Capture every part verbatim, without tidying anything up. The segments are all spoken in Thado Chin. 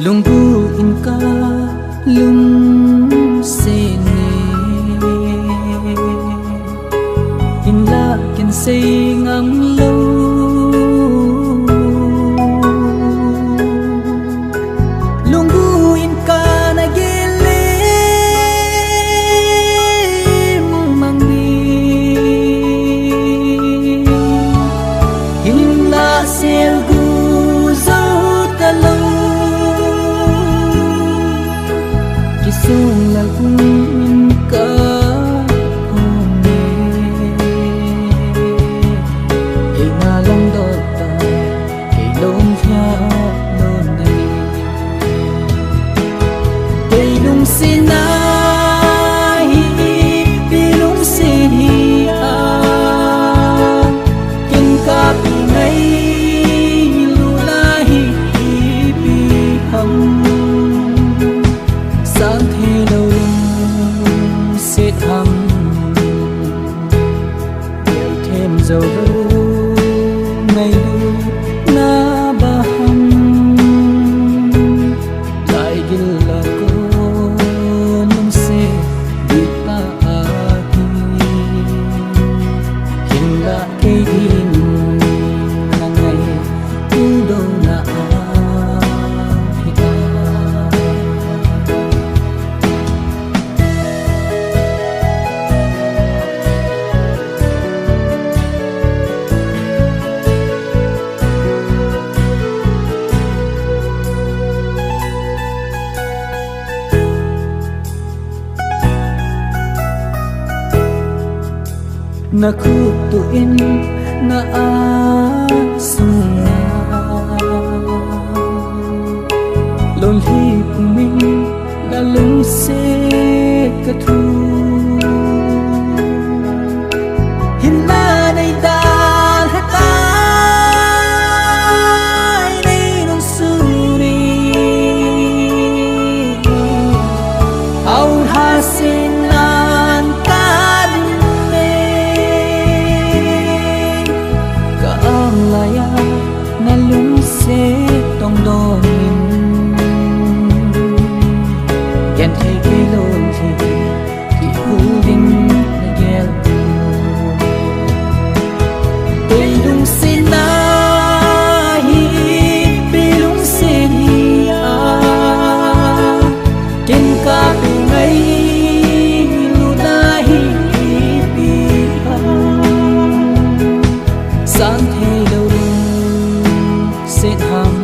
Lungbu in kalungset ne, hinlah ken sei ngam lou. Lungbu in kana gel le mang ni, hinlah selgu jou talou. Kisung lal um in ka um e, ei na lam dot ta, kei lom thia lom nei. Kei lungset na hi, ipi lungset hi a, ken kapi ngailut na hi ipi ham. Sang thei lou lungset ham. Gel them jou lou ngailut na ba ham. Laigil a kon lungset ding ta ahi. Hinlah kei ding na ngailut douna ahi ta. Na khut tuh in na a sung a, lonlhi pum in na lungset ka thu. Hinlah nei dalha tai, nei lungsun in. Aw lha sen nan ka ding e, ka ang laiya na lungset tong dong in. Genthei kei lom thei, kihou ding na gel. Kei lungset na hi, ipi lungset hi a, ken kapi ngailut na hi ipi ham. Sang thei lou lungset ham.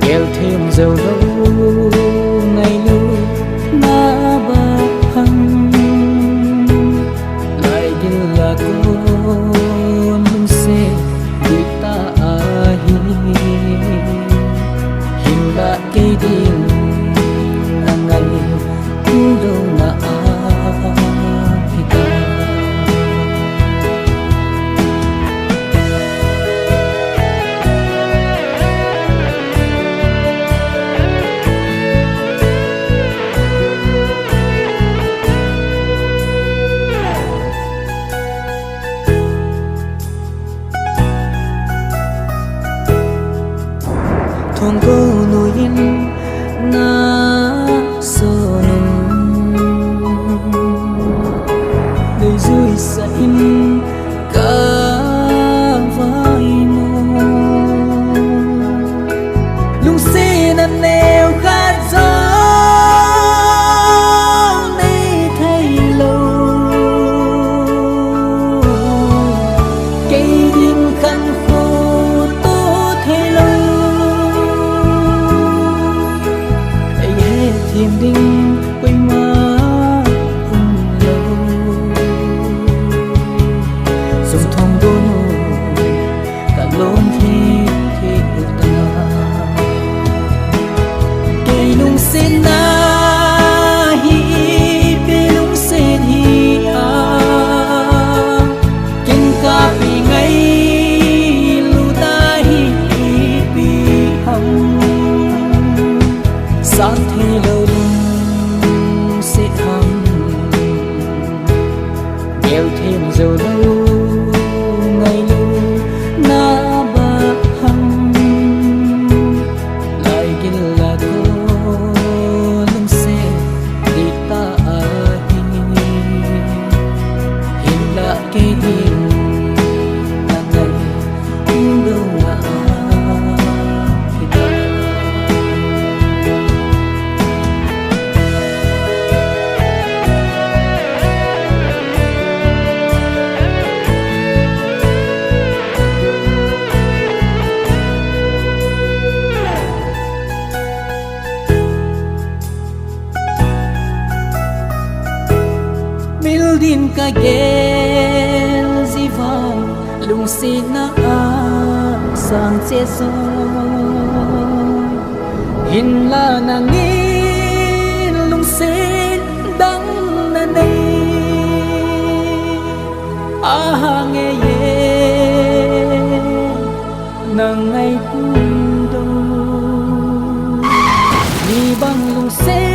Gel them jou lou ngailut na ba ham. Laigil a kon lungset ding ta ahi. Hinlah kei ding na ngailut douna ahi ta. Thong ko nu in na so nu, nei jui sa in ka vai mo. Lungset na neo khat jong nei thei lou. Kei ding khankho to thei lou. Ei hethem ding koima Keu them jou lou, ngailu na ba ham. Lai gil la ko lungset di ta ahi. Hinlah kei ding na ngai dou a. Mil din ka gel ji vang, lungsetna a sang che jo. Hinlah nangin lungset dang na nei. Aha nge ye, nang ngai tum dou. Mi bang lungset